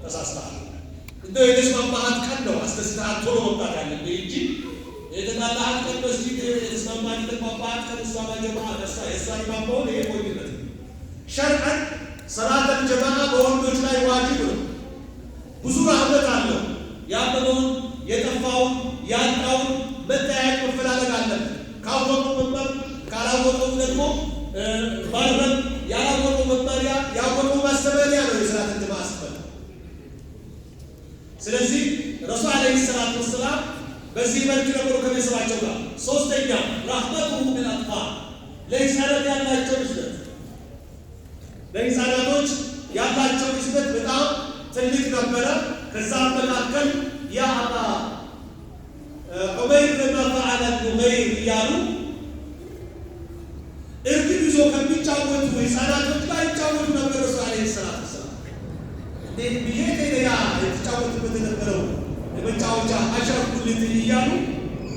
ተሳስተሃል። እንደው የተስማማሃት ቀን ነው አስደስተሃት ቶሎ መምጣት ያለብህ እንጂ የተጣላሃት ቀን መስጂድ የተስማማሃት የተግባባሃት ቀን እሷ ጋር ጀማዓ እሷ የእሷ ኢማም መሆን ይሄ ሞኝነት ነው። ሸርዐን ሰላተል ጀማዓ በወንዶች ላይ ዋጅብ ነው። ብዙ ረህመት አለው። ያመመውን፣ የጠፋውን፣ ያጣውን መጠያየቅ መፈላለግ አለበት። ካወቀው መማር፣ ካላወቀው ደግሞ ማረም፣ ያላወቀው መማሪያ፣ ያወቀው ማስተማሪያ ነው የሰላተል ጀማዓ ሲባል። ስለዚህ ረሱል ዓለይሂ ሰላቱ ወሰላም በዚህ መልክ ነበሩ ከቤተሰባቸው ጋር። ሶስተኛ ረህመቱሁ ቢልአጥፋል ለህፃናት ያላቸው እዝነት ለህፃናቶች ያላቸው እዝነት በጣም ትልቅ ነበረ። ከዛም መካከል ያ አባ ዑመይር ለማ ፈዐለ ኑመይር እያሉ እርግብ ይዞ ከሚጫወቱ ህፃናቶች ጋር ይጫወቱ ነበር። ረሱል ዓለይሂ ሰላቱ ወሰላም እንዴት ብዬ ያ የተጫወቱበት የነበረው የመጫወቻ አሻንጉሊት እያሉ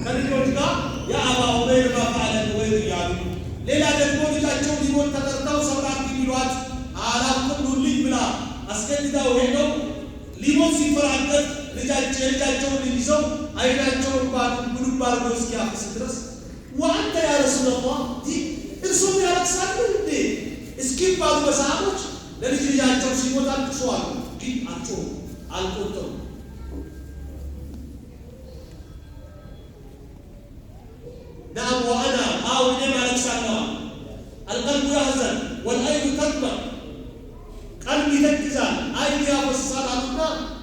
ከልጆች ጋር ያ አባ ዑመይር ማ ፈዐለ ኑመይር እያሉ፣ ሌላ ደግሞ ልጃቸው ሊሞት ተጠርተው ሰብራት ቢሏት አላውቅም ኑልኝ ብላ አስገድዳው ሄደው ሊሞት ሲፈራገጥ ልጃቸውን ልጅ ይዘው አይናቸውን ጉድብ አድርገው እስኪያፈስ ድረስ ወአንተ ያ ረሱለላህ እርሱም ያለቅሳሉ እንዴ እስኪባሉ በሰሃቦች ለልጅ ልጃቸው ሲሞት አልቅሰዋል። ግን አልጮሁም፣ አልቆጠሩም። ናም ወአና አው እኔም አለቅሳለሁ። አልቀልቡ ያህዘን ወልአይኑ ተድመዕ ቀልብ ይተክዛል፣ አይን ያፈሳል አሉና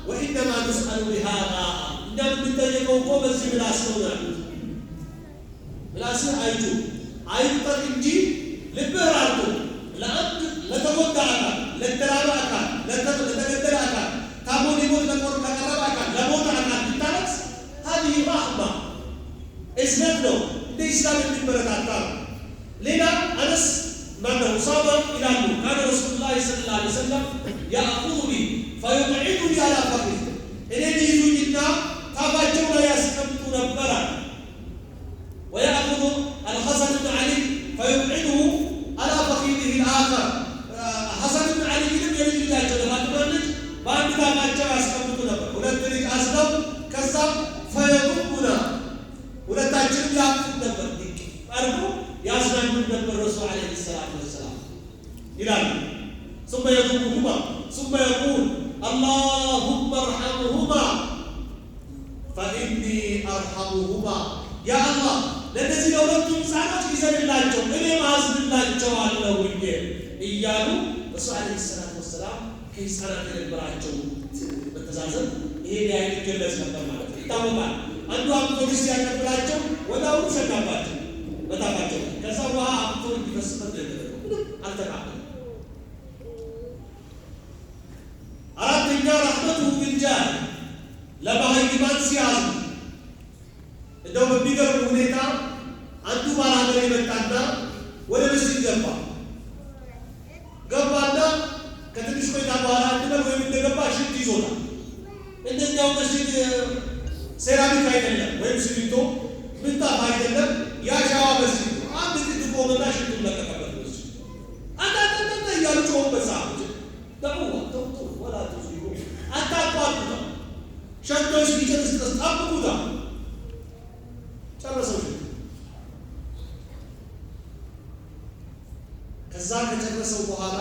ወኢነማ ኑስአሉ ቢሃዛ እኛ የምንጠየቀው እኮ በዚህ ምላስ ነው ያሉት። ምላስህ አይጩ አይቁጠር እንጂ ልብህ ራርቶ ለአንድ ለተጎዳ አካል፣ ለተራበ አካል፣ ለተገደለ አካል፣ ታሞ ሊሞት ለቀረበ አካል፣ ለሞተ አካል ብታለቅስ ሀዲህ ራህማ እዝነት ነው። እንደ ኢስላም የሚበረታታ ነው። ሌላ አነስ ማነው ኡሳማ ይላሉ ካነ ረሱሉላህ ሰለላሁ ዐለይሂ ወሰለም ያእኹዙኒ ፈዩቅዒዱኒ ዐላ ፈኺዚ እኔን ይይዙኝና ታፋቸው ላይ ያስቀምጡ ነበረ። ወያእኹዙ አልሐሰን ብን ዓሊ ፈዩቅዒዱሁ ዐላ ፈኺዚሂ አልአኸር ሐሰን ብን ዓሊንም የልጅ ልጃቸው ለፋጢማ ልጅ በአንድ ታፋቸው ያስቀምጡ ነበር። ሁለት ልጅ አስለው ከዛም ፈየጡቡና ሁለታችንም ያቅፉን ነበር፣ አድርጎ ያዝናኑን ነበር ረሱል ዓለይሂ ሰላቱ ወሰላም ይላሉ። ثم يضمهما ثم يقول اللهم ارحمهما فإني أرحمهما يا الله ለእነዚህ ለሁለቱም ህፃኖች ይዘንላቸው እኔም አዝንላቸዋለሁ እያሉ ረሱል ዓለይሂ ሰላቱ ወሰላም ከህፃናት የነበራቸው መተዛዘን ይሄን ያህል ይገለጽ ነበር ማለት ነው። ይታወቃል። አንዱ አምጥቶ ሚስት ያቀብላቸው ወዲያውኑ ሸናባቸው በታፋቸው፣ ከዛ ውሃ አምጥቶ እንዲፈስበት ነው የተደረገው። ምንም አልተቃበለም። አራተኛ ረሕመቱሁ ቢልጃህል ለመሃይማን ሲያዝኑ እንደው በሚገርም ሁኔታ አንዱ ባላገር የመጣና ወደ መስጂድ ገባና ከትንሽ ቆይታ በኋላ እንበል ወይም እንደገባ ሽንት ይዞታል። እንደኛው መስጂድ ሴራሚክ አይደለም ወይም ሲሚንቶ ምንጣፍ አይደለም፣ የአሸዋ መስጂድ ነው። አንድ ጥግ ቆመና ሽንቱን ለቀቀበት መስጂድ። አንተ አንተ እያሉ ጮሁበት ሰሃቦች። ደዑዋ ተው ተው ወላ ቱዝሂሩ አታቋርጡታ፣ ሸንቶ እስኪጨርስ ድረስ ጠብቁታ። ጨረሰው ሽንቱ። ከዛ ከጨረሰው በኋላ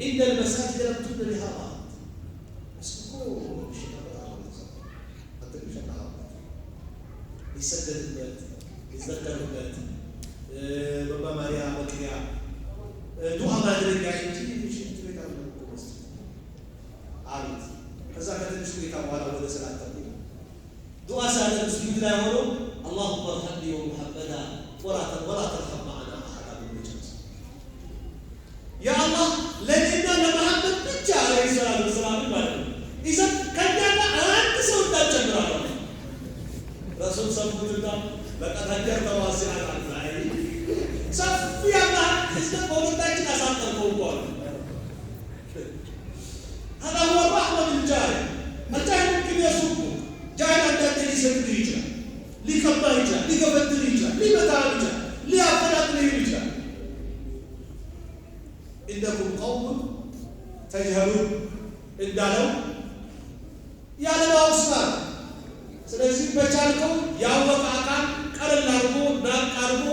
ኢነ ልመሳጅደ ለም ቱብነ ሊሃዛ ሊሰገድበት፣ ሊዘከርበት፣ መማማሪያ መቅሪያ፣ ዱዓ ማድረጊያ እንጂ ሽንት ቤት አይደለም እኮ መስጂድ አሉት። ከዛ ከትንሽ ቆይታ በኋላ ወደ ሰላት ተጉ ዱዓ ሲያደርግ ስጁድ ላይ ሆኖ አላሁመ እርሐምኒ ወሙሐመዳ ወላ ተርሐም መዓና አሐዳ ብሎ ይጨርሳል። ያ አላህ ለእኔና ለመሐመድ ብቻ ዓለይሂ ሰላቱ ወሰላም ማለት ነው። ኢዘን ከእኛ ጋር አንድ ሰው እንዳትጨምር። ረሱል ሰሙትና ለቀድ ሀጀርተ ዋሲዐን አሉ። ሰፊ አላህ እዝነት በሁለታችን አሳጠርከው እኮ አሉ። هذا هو الرحمة بالجاهل الجاهل ممكن يسبك ጃሂል አንዳንዴ ሊሰድብህ ይችላል፣ ሊቀባህ ይችላል፣ ሊገፈትልህ ይችላል፣ ሊመታህ ይችላል፣ ሊያፈናቅልህ ይችላል። ኢነኩም ቀውም قوم تجهلون እንዳለው ያለማወቅ ስራ ነው። ስለዚህ በቻልከው ያወቀ አካል ቀለል አድርጎ ናቅ አድርጎ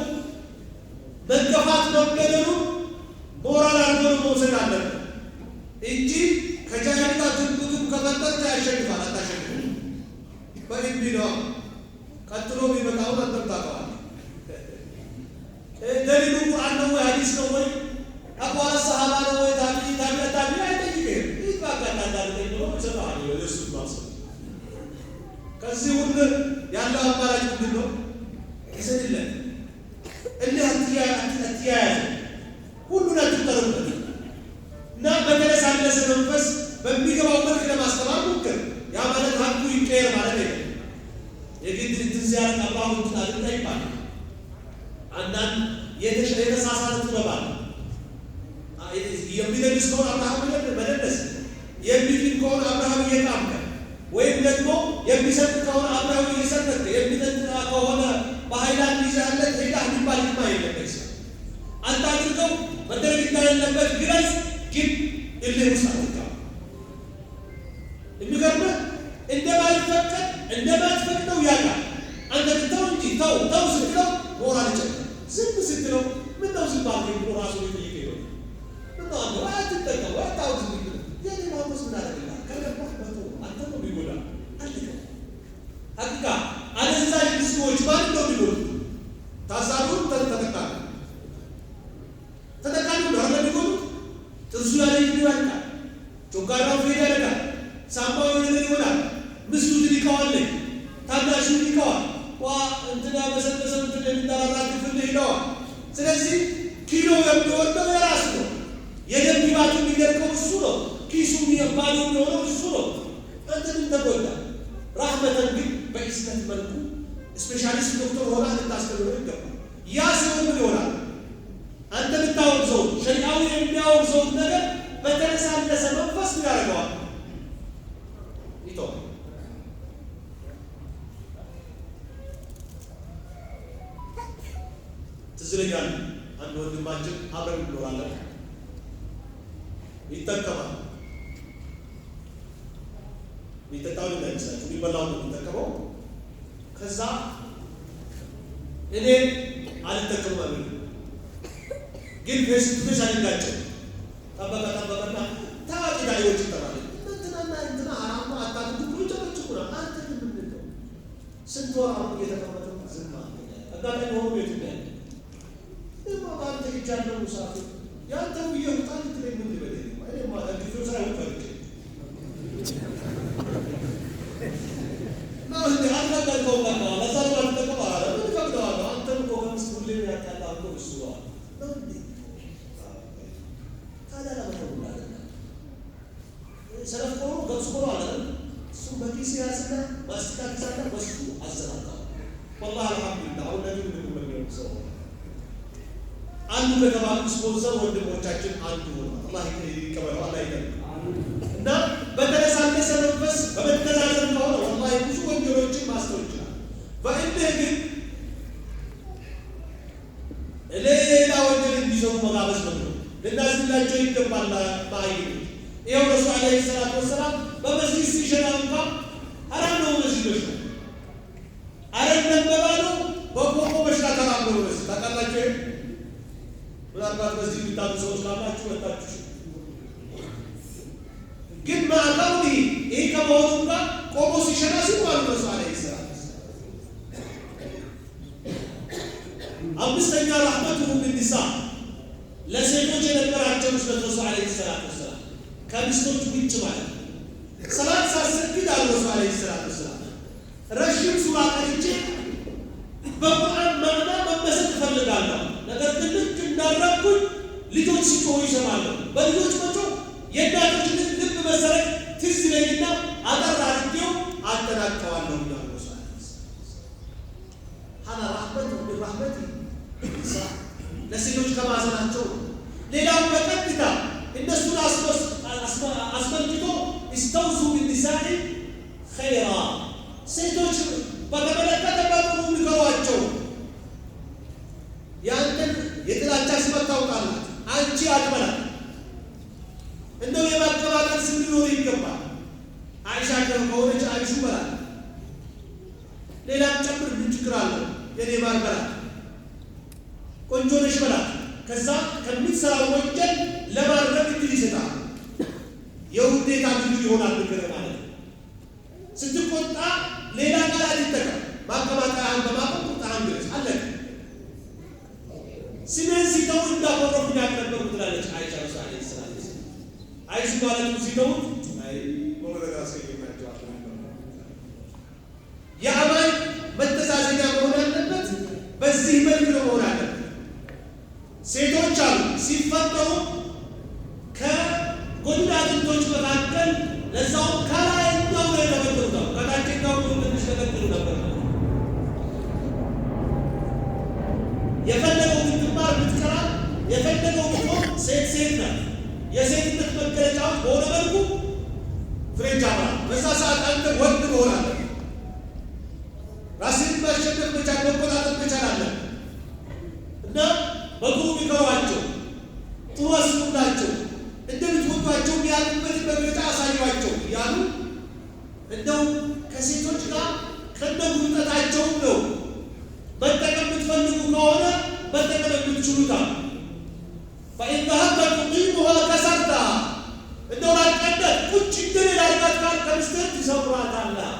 መገፋት መገደሉን ሞራል አድርጎ መውሰድ አለብን እንጂ ከጃሂል ጋር ግብግብ ከፈጠርክ ያሸንፋል፣ አታሸንፍም። በእምቢ ነው። ቀጥሎ የሚመጣውን አንተም ታውቀዋለህ። ደሊሉ ቁርአን ነው ወይ ሐዲስ ነው ወይ አቋለ ሰሃባ ነው ወይ ታቢ ታቢ ታቢ አይጠይቅህም። ይህ በቃ እንዳልከኝ ብሎ ይሰጥሃል። የእሱን ማሰብ ከዚህ ሁሉ ያለው አማራጭ ምንድን ነው? ይሰድለት እልህ አትያያዘ፣ ሁሉን አትጠሩበት እና በተለሳለሰ መንፈስ በሚገባው መልክ ለማስተማር ሞክር። ያ ማለት ሀቁ ይቀየር ማለት አይደለም። የግድ እንትን ሲያደርግ አብረሃው እንትን አድርግ አይባልም። አንዳንድ የተሳሳተ ጥበብ አለ። የሚደንስ ከሆነ አብርሃም መደነስ፣ የሚቂም ከሆነ አብርሃም እየቃምከ ወይም ደግሞ የሚሰጥ ከሆነ አብርሃም እየሰጠክ፣ የሚጠጣ ከሆነ በሀይላንድ ይዘህለት ሄዳህ የሚባል ህክማ የለም። አንተ አድርገው መደረግ እንዳሌለበት ግለጽ፣ ግን እልህ ውስጥ አትጋባ። የሚገርምህ እንደማይፈቀድ እንደማትፈቅደው ያውቃል። አንተ ግን ተው እንጂ ተው ተው ስትለው ሞራል ይጨምራል። ዝም ስትለው ምነው ዝም አልከኝ ብሎ ራሱ ሊጠይቅ ይሆናል። ምነው አንተ ወይ አትጠቀም ወይ አታውቅ ዝም ብለህ የኔ ማጎስ ምን አደረግልሃል? ከገባህ መቶ አንተ ነው የሚጎዳ አለቀ። ሐቂቃ አደንዛዥ እጾች ማን ነው የሚጎዱት? ታዛቢውን ተጠቃሚ ተጠቃሚው ነው አይደል የሚጎዱት? ጥርሱ ያለ ይወድቃል፣ ጨጓራው fail ያደርጋል፣ ሳምባው የሆነ ነገር ይሆናል፣ ምስቱ ትንቀዋለች፣ ታናሹ ይንቀዋል፣ ዋ እንትና በሰበሰ እንትን የሚጠራራ ክፍል ይለዋል። ስለዚህ ኪሎ የሚወርደው የራሱ ነው። የደም ግባቱ የሚደርቀው እሱ ነው። ኪሱ ባዶ የሚሆነው እሱ ነው። አንተ ምን ተጎዳ? ራህመተን ግን በኢዝነት መልኩ specialist ዶክተር ሆና ልታስተምረው ይገባል። ያ ሲሆን ምን ይሆናል? አንተ የምታወግዘው ሸሪዓዊ የሚያወግዘውን ነገር በተለሳለሰ መንፈስ ምን ያደርገዋል? ይተዋል። ትዝ ይለኛል አንድ ወንድማችን አብረን እንኖራለን፣ ይጠቀማል። የሚጠጣውን እንዳይመስላችሁ የሚበላውን ነው የሚጠቀመው። ከዛ እኔ አልጠቀምም አለ፣ ግን face to face አልጋጨም። ጠበቀ ጠበቀና ታዋቂ ዳዒዎች ይጠራል። እንትናና እንትና ሐራም ነው አታድርጉ ብሎ ይጨቀጭቁናል። አንተ ግን ምንድን ነው ስንት ወር አሁን እየተቀመጥን ዝም አልከኝ። አጋጣሚ ሆኖ ቤቱ ነው ያለ። እኔማ በአንተ ሄጃለሁ ሙሳፊር ያንተ ብዬ ውጣ ልትለኝ ምን ልበል? እኔማ ደግፌው ሳይሆን ፈርቼ አልፈቀድከውም። በቃ ለዛ ነው አልጠቀም አለ። ምን እፈቅደዋለሁ? አንተን እኮ ከሚስት ሁሌ ያጣላህ እኮ እሱ ነው አለ። ነው እንዴ? ታዲያ ለመተው ሰለፍ ቆሎ ገብስ ቆሎ አለ እሱ በኪስ ያዝና ማስቲካ ግዛና በሱ አዘናጋው። ወላሂ አልሐምዱሊላህ አሁን ነቢዩ እንደሚመኘው ሰው አንዱ ከተባሉ ስፖንሰር ወንድሞቻችን አንዱ ሆኗል። አላህ ይቀበለው፣ አላህ ይቀበለው። እና በተለሳለሰ መንፈስ በመተዛዘን ከሆነ ወላሂ ብዙ ወንጀሎችን ማስተው ይችላል። በእልህ ግን ሌላ ወንጀል እንዲሰሩ መጋበዝ ነው። ልናዝንላቸው ይገባል። ማይኖች ይኸው ረሱል ዓለይሂ ሰላቱ ወሰላም በመስጊድ ሲሸና እንኳ ሐራም ነው መስጊድ መሽናት፣ አይደለም በባዶ በቆቆ መሽናት ሐራም ነው መስጊድ። ታውቃላችሁ? ይሄ ምናልባት በዚህ የምታሉ ሰዎች ካላችሁ ወጣችሁ ግን ማዕከሉ ይህ ከመሆኑ ጋር ቆሞ ሲሸና ሲሉ አሉ ረሱል ዓለይሂ ሰላቱ ወሰላም። አምስተኛ ረሕመቱሁ ቢኒሳ ለሴቶች የነበራቸው ምስለት ረሱል ዓለይሂ ሰላቱ ወሰላም ከሚስቶች ውጭ ማለት ነው። ሰላት ሳሰግድ አሉ ረሱል ዓለይሂ ሰላቱ ወሰላም ረዥም ሱራ ቀርቼ በቁርአን ማዕና መመሰጥ እፈልጋለሁ። ነገር ግን ልክ እንዳረኩኝ ልጆች ሲጮሁ ይሰማለሁ። በልጆች መጮህ የእናቶች ልብ መሰረቅ ትዝ ይለኝና አጠር አድርጌው አጠናቅቀዋለሁ ይላሉ ረሱል ዓለይሂ ሰላቱ ወሰላም። ሀዛ ረሕመቱ ሚን ረሕመቲ ኒሳ ለሴቶች ከማዘናቸው። ሌላው በቀጥታ እነሱን አስመልክቶ ኢስተውሱ ቢኒሳኢ ኸይራ ሴቶች በተመለከተ በጥሩ ምከሯቸው። የአንተን የጥላቻ ስበት ታውቃላት፣ አንቺ አትበላት። እንደው የማቀባበል ስም ሊኖር ይገባል። አይሻ ከሆነች አይሹ በላት፣ ሌላም ጨምር፣ ምን ችግር አለው? የኔ ማር በላት፣ ቆንጆ ነሽ በላት። ከዛ ከምትሰራው ወንጀል ለማድረግ እድል ይሰጣል። የውዴታ ልዩ ይሆናል ምክር ማለት ነው። ስትቆጣ ሌላ ቃላት ይጠቀም። ማቀማጠያህን በማቆም ቁጣህን ግለጽ። አለቀ። ስሜን ሲተው እንዳኮረፉኝ አልነበርኩ ትላለች አይሻ ዐለይሂ ሰላም። አይሹ ማለቱ ሲተውት የአማኝ መተዛዘኛ መሆን አለበት። በዚህ መልክ ነው መሆን አለበት። ሴቶች አሉ ሲፈጠሩ ከጎድን አጥንቶች መካከል ለዛውም ከላይኛው ነው የተፈጠሩት። ከታችኛው ትንሽ ተፈጠሩ ነበር። የፈለገው ብትማር ብትቀራ፣ የፈለገው ብትሆን ሴት ሴት ናት። የሴትነት መገለጫዎች በሆነ መልኩ ፍሬንች አባል በዛ ሰዓት አንተ ወንድ መሆን አለ። ራስህን ማሸነፍ መቻል መቆጣጠር መቻል አለ እና በጥሩ ምከሯቸው፣ ጥሩ አስቡላቸው፣ እንደምትወዷቸው ያሉበትን መግለጫ አሳዩአቸው እያሉ እንደው ከሴቶች ጋር ከነ ጉብጠታቸውም ነው መጠቀም የምትፈልጉ ከሆነ መጠቀም የምትችሉታ። ፈኢን ዘሀብተ ቱቂሙሃ ከሰርተሃ፣ እንደው ላቀነት ቁጭ እንደሌላ አድርጋት ካል ከሚስትህ ትሰብራታለህ።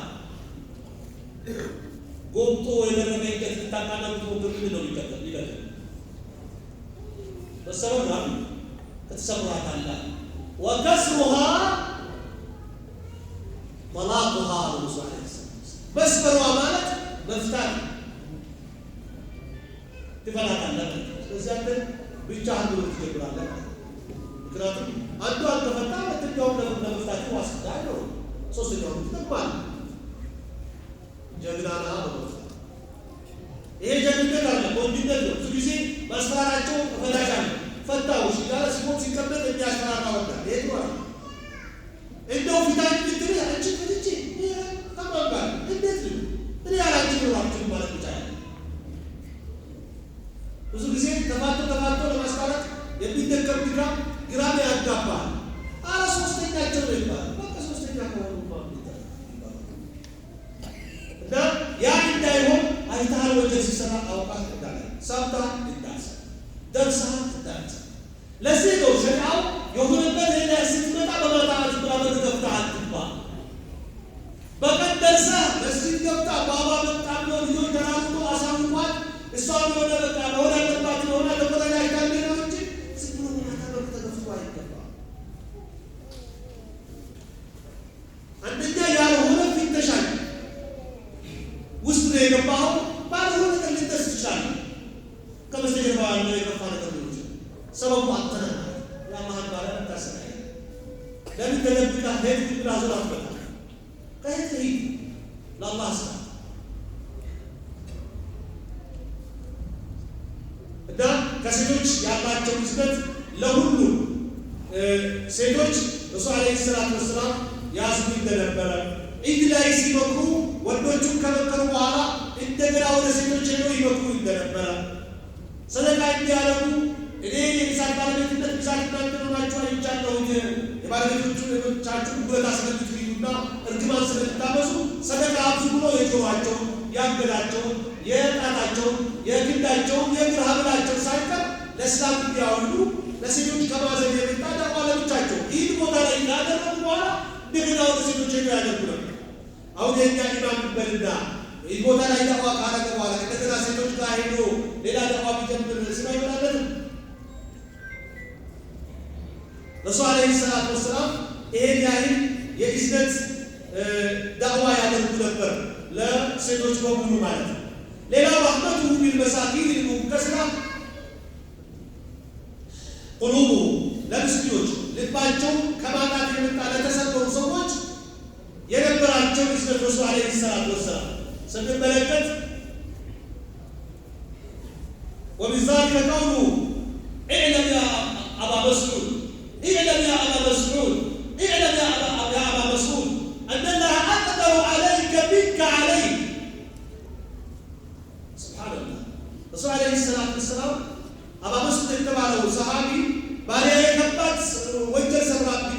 ጎብጦ የደረቀ እንጨት ልታቃና ብትሞክር ምንድን ነው የሚቀጥል? መሰበር ነው። ትሰብራታለህ። ወከስሩሃ ጠላቁሃ አሉ ረሱል ዓለይሂ ሰላም። መስበሯ ማለት መፍታት፣ ትፈታታለህ። ስለዚህ አንተ ብቻህን መኖር ትጀምራለህ። ምክንያቱም አንዷን ከፈታ ሁለተኛውን ለመፍታት ዋስትና አይኖርም። ሶስተኛውን ትጠቅማለህ። ጀግና ነህ በመፍታት። ይሄ ጀግንነት አለ ወንድነት ነው። ብዙ ጊዜ ማስፈራራቸው እፈታሻለሁ፣ ፈታሁሽ እያለ ሲሞት ሲቀመጥ የሚያስፈራራ ወንዳል። ይሄ ጥሩ አይደለም። እንደው ፊታችን ብትልህ አንቺ ፈትቼ ተማምባል እንዴት ነው እኔ ያላንቺ መኖር አልችልም ማለት ብቻ ያለ ብዙ ጊዜ ተፋቶ ተፋቶ ለማስታረቅ የሚደከም ድካም ግራም ያጋባል። አረ ሶስተኛቸው ነው ይባላል። በቃ ሶስተኛ ከሆኑ እና ያ እንዳይሆን አይተሃል፣ ወንጀል ሲሰራ አውቃህ እንዳለ ሰምተሃል እንዳልሰማ ደርሰሃል እንዳልሰማ። ለዚህ ነው ሸሪዓው የሆነበት ሄዳ ስትመጣ በማታ ብላ በር ከፍተህ አትግባ። በቀን ደርሰህ መስጂድ ገብታ ባባ መጣ ብሎ ልጆች ተራርቆ አሳውቋት እሷም የሆነ በቃ መሆን ያለባት የሆነ ተቆጣጣሪ ነው እንጂ ዝም ብሎ በማታ በር ተከፍቶ አይገባም። አንደኛ ያልሆነ ፊት ተሻል ውስጥ ነው የገባኸው። ባልሆነ ነገር ልትደርስ ትችላለህ። ከበስተጀርባ ያለው የከፋ ነገር ሊሆን ይችላል። ሰበቡ አንተ ነህ ማለት የአላህን ባሪያ ታሰቃይ። ለምን ተደብቀህ ሄድክ ብለህ ዞር አትመጣም። ከሄድክ ሂድ፣ ለአላህ ስራ እና ከሴቶች ያላቸው ሕዝበት ለሁሉ ሴቶች ረሱል ዓለይሂ ሰላቱ ወሰላም ያዝኑ እንደነበረ ኢድ ላይ ሲመክሩ ወንዶቹን ከመከሩ በኋላ እንደገና ወደ ሴቶች ሄደው ይመክሩ እንደነበረ፣ ሰደቃ እንዲያደርጉ እኔ የምሳት ባለቤትነት ምሳት እናንተ ሆናችሁ አይቻለሁኝ፣ የባለቤቶቹ ሌሎቻችሁን ውለታ ስለምትክዱና እርግማን ስለምታበዙ ሰደቃ አብዙ ብሎ የጆሯቸውን፣ የአንገታቸውን፣ የጣታቸውን፣ የግንዳቸውን፣ የእግር ሐብላቸውን ሳይቀር ለእስላም እንዲያውሉ ለሴቶች ከማዘን የመጣ ዳዕዋ ለብቻቸው ይህን ቦታ ላይ ካደረጉ በኋላ እንደገና ወደ ሴቶች ሄደው ያደርጉ ነበር። አሁን የእኛ ኢማም ይበልና ይህ ቦታ ላይ ዳዕዋ ካደረገ በኋላ እንደገና ሴቶች ጋር ሄዶ ሌላ ዳዕዋ ቢጀምር ስም አይበላለትም? ረሱል ዓለይሂ ሰላቱ ወሰላም ይሄን ያህል የኢዝነት ዳዕዋ ያደርጉ ነበር ለሴቶች በሙሉ ማለት ነው። ሌላው ረሕመቱሁ ቢልመሳኪን ልሙንከሲራ ቁሉቡሁ፣ ለምስኪኖች ልባቸው ከማጣት የመጣ ለተሰበሩ ሰዎች የነበራቸው እዝነት ረሱል ዓለይሂ ሰላቱ ወሰላም ስንመለከት ومن ذلك قوله اعلم يا أبا مسعود، اعلم يا أبا مسعود، اعلم يا أبا مسعود أن الله أقدر عليك منك عليه። سبحان الله። ረሱል ዓለይሂ ሰላቱ ወሰላም አባ መስዑድ የተባለው ሰሃቢ ባሪያዬ ከባድ ወንጀል ሰራብኝ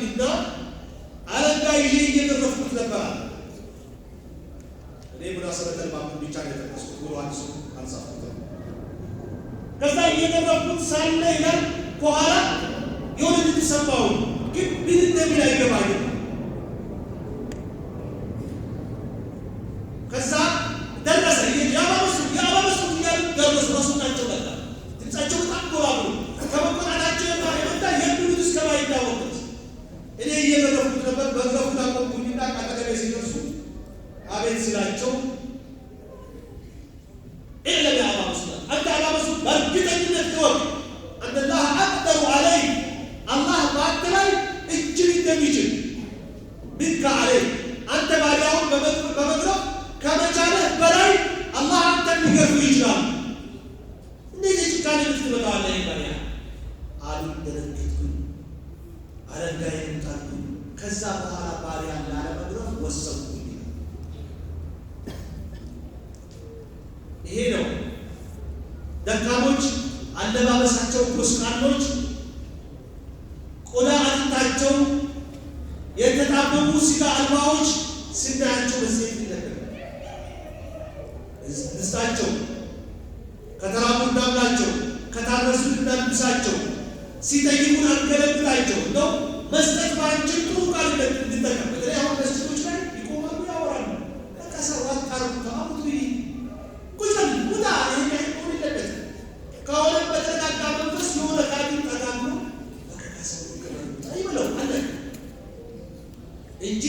ከኋላ የሆነ ድምፅ ሰማሁ፣ ግን ምን እንደሚል አይገባኝም። ከዛ ደረሰ የአባ መስዑድ የአባ መስዑድ እያሉ ደረሱ። ረሱላቸው መጣ። ድምፃቸው በጣም ጎላ ብሎ ከመቆጣታቸው የመጣ የሚሉት እስከማይታወቅ ድረስ እኔ እየገረፍኩት ነበር። መግረፉን አቆምኩኝና አጠገቤ ሲደርሱ አቤት ስላቸው اعلم يا أبا مسعود أنت أبا مسعود በእርግጠኝነት እወቅ أن الله أقدر عليك አላህ በአንተ ላይ እጅግ እንደሚችል منك عليه አንተ ባሪያውን በመግረፍ ከመቻለህ በላይ አላህ አንተን ሊገርፍህ ይችላል። እንዴት የጭካኔ ምት ትመታዋለህ ይህን ባሪያ አሉ። ደነገጥኩኝ፣ አለንጋዬንም ጣልኩኝ። ከዛ በኋላ ባሪያን ላለመግረፍ ወሰንኩኝ። ይሄ ነው ደካሞች አለባበሳቸው ጎስቋሎች፣ ቆዳ አጥንታቸው የተጣበቁ ስጋ አልባዎች ስናያቸው መዘየት የለብንም። እንስጣቸው፣ ከተራቡ እናብላቸው፣ ከታረሱ እናልብሳቸው፣ ሲጠይቁን አንገለግላቸው። እንደው መስጠት ባንችል ጥሩ ቃል እንጠቀም። በተለይ አሁን መስጂዶች ላይ ይቆማሉ፣ ያወራሉ። በቃ ሰው አታርጉት፣ አሙት ቁጭ በል ውጣ። ይሄን ያህል መሆን የለበትም። ከሆነ በተረጋጋ መንፈስ የሆነ ካዲም ጠጋ ብሎ በቃ ሰው ውጣ ይበለው አለ እንጂ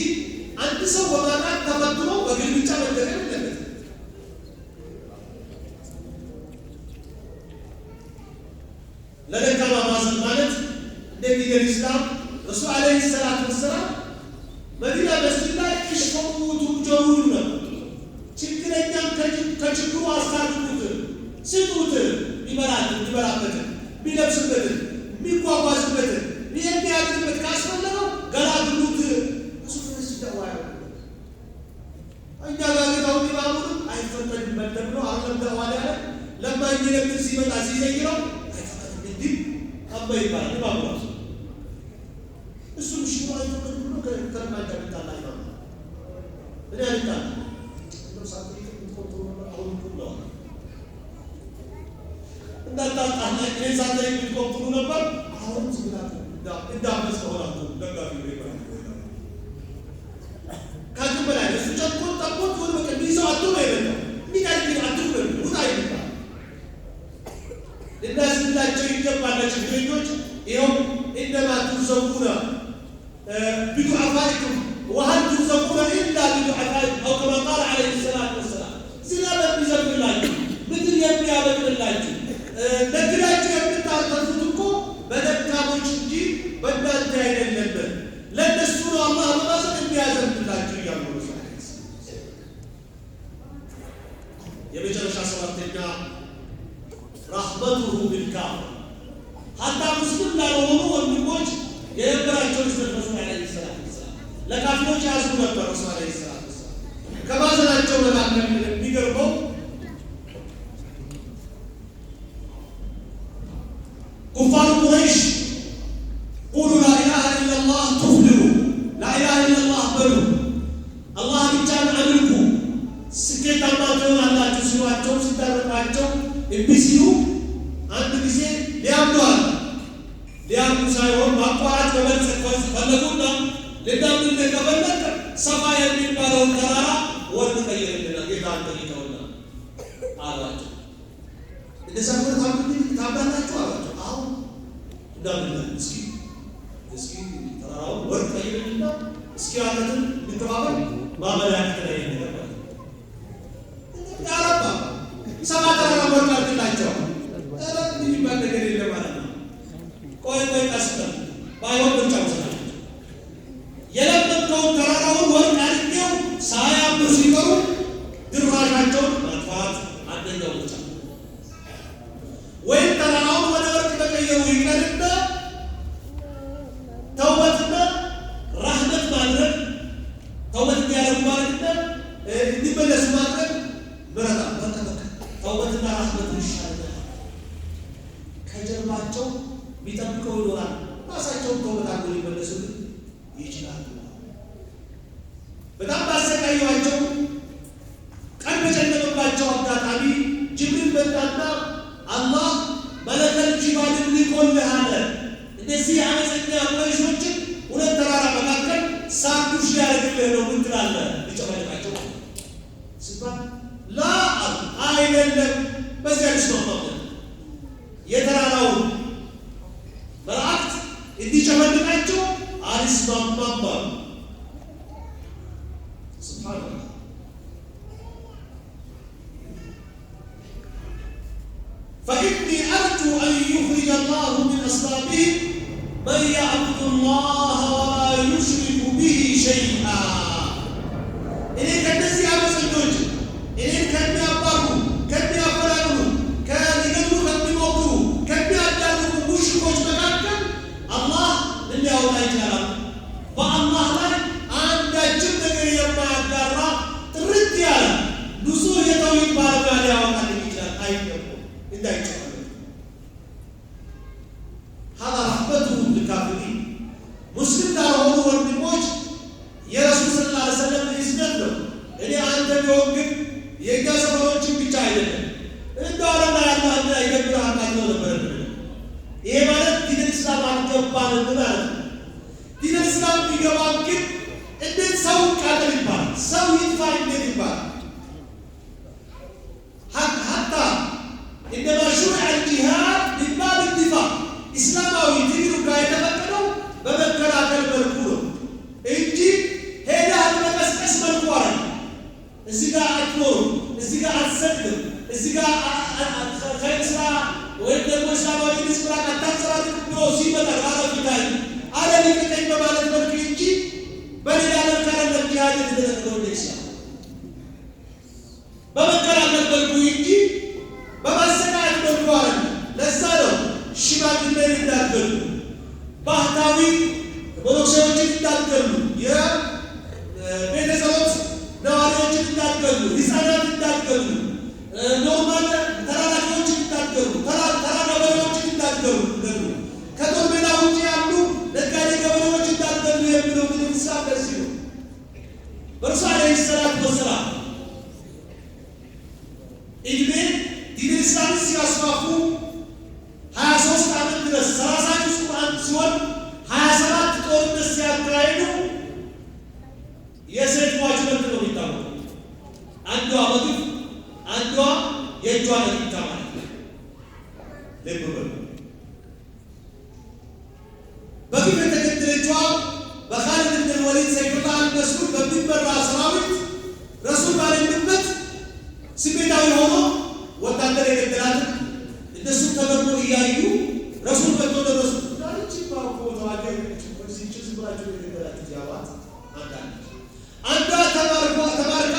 አንድ ሰው በማጣት ተፈትኖ በግልምጫ መደገም የለበትም። ለደካማ ማዘን ማለት እንደሚገል ኢስላም ረሱል عليه الصلاة والسلام መዲና መስጂድ ላይ اشفعوا تؤجروا ይሉ ነበር። ችግረኛም ከችግሩ አስታርቁት፣ ስጡት፣ የሚበላበትን፣ የሚለብስበትን፣ የሚጓጓዝበትን፣ የሚያድርበት ካስፈለገው ገላግሉት። ረሱል መስጂድ ደዋ እኛ ጋር ግን አሁን ኢማሙንም አይፈቀድም ተብሎ አይደለም ደዋ ያለ ለማኝ ለምን ሲመጣ ሲዘይረው አይፈቀድም እንዲህ አባ ይባላል ኢማሙ ራሱ እሱም እሺ ብሎ አይፈቀድም ብሎ ከለማኝ ጋር የሚጣላ ኢማም እኔ አልጣላም። እንደው ሳትጠይቅ የምትቆጥሩ ነበር አሁን እኮ ብለዋል። እንዳታጣላ እኔን ሳትጠይቅ የምትቆጥሩ ነበር አሁንም ዝም ብላችሁ እንዳመፅ ሆናችሁ ደጋፊ ነው ይባላል። ከአቅም በላይ እሱ ጨንቆት ጠቦት የሆነ በቃ የሚይዘው አጥቶ ነው የመጣው። እንዴት አድርጌ አትጉበሉ ውጣ ይባል ልናዝንላቸው ይገባል። ለችግረኞች ይኸው إنما ترزقون بضعفائكم وهل ترزقون إلا بضعفائكم أو كما قال عليه الصلاة والسلام። ዝናብ የሚዘንብላችሁ ምድር የሚያበቅልላችሁ ነግዳችሁ የምታተርፉት እኮ በደካሞች እንጂ በእናንተ አይደለም። ለእነሱ ነው አላህ በማዘን የሚያዘንብላችሁ እያሉ ነው። የመጨረሻ ሰባተኛ رحمته بالكافر حتى ሙስሊም ላልሆኑ ወንድሞች የነበራቸው እዝነት ረሱል عليه الصلاة والسلام ለካፊሮች ያዝኑ ነበር። ረሱል عليه الصلاة والسلام ከማዘናቸው መካከል የሚገርመው كفار قريش قولوا لا إله إلا الله تفلحوا፣ لا إله إلا الله በሉ፣ አላህ ብቻን አምልኩ፣ ስኬታማ ትሆናላችሁ ሲሏቸው ሲታረቋቸው እምቢ ሲሉ አንድ ጊዜ ሊያምኑ አሉ። ሊያምኑ ሳይሆን ማቋረጥ በመልጸግ ፈለጉና ልናምን ከፈለግ ሰፋ የሚባለውን ተራራ ወርቅ ቀይርልና ጌታን ጠይቀውና አሏቸው። እንደዛ ከሆነ ታምናላችሁ አሏቸው። አዎ እናምናለን። እስኪ እስኪ ተራራውን ወርቅ ቀይርልና እስኪ ያለትን እንከፋፈል ማመን ያቅተናል ይሄን ነገር ማለት ነው። ያረባ ሰባ ተራራ ወርቅ አድርግላቸው። ኧረ እንዲህ የሚባል ነገር የለም ማለት ነው። ቆይ ቆይ ቀስ በል ባይሆን ምርጫ ውሰዳቸው። የለመንከውን ተራራውን ወርቅ አድርጌው ሳያምኑ ሲቀሩ ድራሻቸውን ማጥፋት አንደኛው ምርጫ፣ ወይም ተራራውን ወደ ወርቅ መቀየሩ ይቀርና ተውበትና ራህመት ማድረግ ተውበት እንዲያደርጉ ማድረግና እንዲመለሱ ማድረግ ምረጣ። በቃ በቃ ተውበትና ራህመት ይሻለናል። ከጀርባቸው የሚጠብቀው ይኖራል። ራሳቸውን ተውበት አድርገው ሊመለሱ ግን ይችላሉ። በጣም ባሰቃየዋቸው ቀን በጨለመባቸው አጋጣሚ አልስማማም አሉ። سبحان الله። فإني أرجو أن يخرج الله من أصلابهم من يعبد الله ولا يشرك به شيئا። እኔ ከእነዚህ አመፀኞች፣ እኔን ከሚያባሩ፣ ከሚያፈናቅሉ፣ ከሊገድሉ ከሚሞክሩ፣ ከሚያዳርጉ ሙሽሪኮች መካከል አላህ ሊያወጣ ይችላል። በአላህ ላይ አንዳችም ነገር የማያጋራ ጥርት ያለ ንጹህ የተውሂድ ባለሙያ ሊያወጣልኝ ይችላል። አይደለም እንዳይጨማለቅ። هذا رحمته بالكافرين። ሙስሊም ላልሆኑ ወንድሞች የረሱል صلى الله عليه وسلم እዝነት ነው። እኔ አንተ ቢሆን ግን የእኛ ሰፈሮችን ብቻ አይደለም፣ እንደ ዓለም ላይ ያለ አንድ ላይ ገብረ አቃጥሎ ነበረ። ይሄ ማለት ዲን እስላም አልገባንም ማለት ነው። ዲን እስላም ቢገባን ግን እንዴት ሰው ይቃጠል ይባላል? ሰው ይጥፋ እንዴት ይባላል? حتى إنما شرع الجهاد من باب الدفاع። እስላማዊ ትግሉ ጋር የተፈቀደው በመከላከል መልኩ ነው እንጂ ሄደህ በመቀስቀስ መልኩ አይደለም። እዚህ ጋር አትኖርም፣ እዚህ ጋር አትሰግድም፣ እዚህ ጋር ኸይር ስራ ወይም ደግሞ እስላማዊ ንጽብራቅ አታንጸባርቅም ብሎ ሲመጣ አለ ፊታይ አለ ሊቀቀኝ በማለት መልክ እንጂ በሌላ መልክ አይደለም ጂሃድ የተደረገው። እንደ ኢስላም በመከላከል መልኩ እንጂ በማሰቃየት መልኩ አይደለም። ለዛ ነው ሽማግሌን እንዳትገሉ፣ ባህታዊ መነኩሴዎችን እንዳትገሉ፣ የቤተ ጸሎት ነዋሪዎችን እንዳትገሉ፣ ህፃናት እንዳትገሉ፣ normal ተላላኪዎችን እንዳትገሉ፣ ተራ ገበሬዎችን እንዳትገሉ፣ ከጦር ሜዳ ውጭ ያሉ ነጋዴ ገበሬዎች እንዳትገሉ የሚለው ግን ኢስላም ለዚህ ነው። በእርሱ عليه الصلاة والسلام እድሜ ዲን እስላምን ሲያስፋፉ 23 ዓመት ድረስ 30 ጁዝ ቁርአን ሲሆን 27 ጦርነት ሲያካሂዱ የሴት ሟች መልክ ነው የሚታወቀው። አንዷ በግፍ፣ አንዷ የእጇ ነግታ ማለት ነው። ልብ በሉ። በግፍ የተገደለችዋ በኻሊድ ብን ወሊድ ሰይፉላህ አልመስሉል በሚመራ ሰራዊት ረሱል ባሌሉበት ስሜታዊ ሆኖ ወታደር የገደላትን እነሱም ተገርሞ እያዩ ረሱል መጥቶ ደረሱ። ዳርቺ ባኮ ተዋገ ዝም ብላችሁ የገደላችሁት ያሏት አንዳንድ አንዷ ተባርካ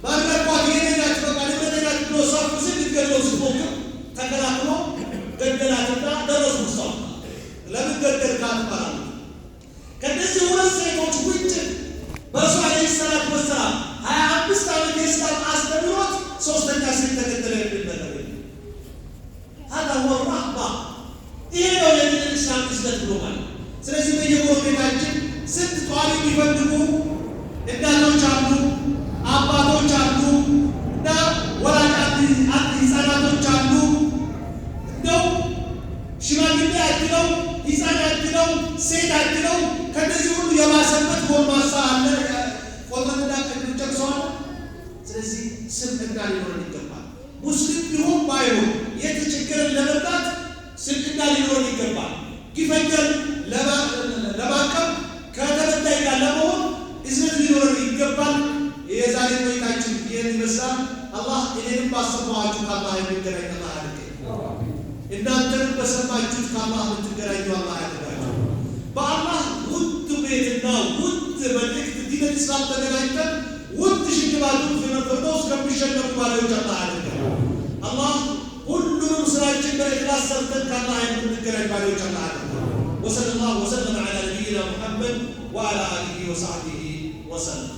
ባረኳት፣ የኔ ናት፣ በቃ ንብረቴ ናት ብሎ ሰፉ ሲል ልትገድለው ስትሞክር ተከላክሎ ገደላትና ደረሱ። እሷ ለምን ገደልካት ይባላሉ። ከእነዚህ ሁለት ሴቶች ውጭ በእርሱ عليه الصلاة والسلام 25 ዓመት የእስላም አስተምህሮት ሶስተኛ ሴት ተገደለ የሚል ነገር የለም። هذا هو الرحمة። ይሄ ነው የዲን እስላም እዝነት ብሎ ማለት። ስለዚህ በየጎረቤታችን ስንት ጧሪ የሚፈልጉ እናቶች አሉ፣ አባቶች አሉ እና ወላጅ ህፃናቶች አሉ። እንደው ሽማግሌ አትለው፣ ህፃን አትለው፣ ሴት አትለው፣ ከነዚህ ሁሉ የባሰበት ጎልማሳ አለ። ቆጥረንና ቀድም ጨርሰዋል። ስለዚህ ስብዕና ሊኖረን ይገባል። ሙስሊም ቢሆን ባይሆን የተቸገረን ለመርዳት ስብዕና ሊኖረን ይገባል። ግፈኛን ለማቀም ከተበዳይ ጋር ለመሆን እዝነት ሊኖረን ይገባል። የዛሬ ቆይታችን ይህን ይመስላል። አላህ እኔንም ባሰማኋችሁ ከአላህ የሚገናኝ አላህ ያድርገኝ። እናንተንም በሰማችሁት ከአላህ የምትገናኙ አላህ ያድርጋችሁ። በአላህ ውድ ቤትና ውድ መልእክት ዲን እስላም ተገናኝተን ውድ ሽልማቱን ፊርደውስ ከሚሸለሙ ባሪያዎች አላህ ያድርገን። አላህ ሁሉንም ስራችን በኢኽላስ ሰርተን ከአላህ የምንገናኝ ባሪያዎች አላህ ያድርገን። وصلى الله وسلم على نبينا محمد وعلى آله وصحبه وسلم።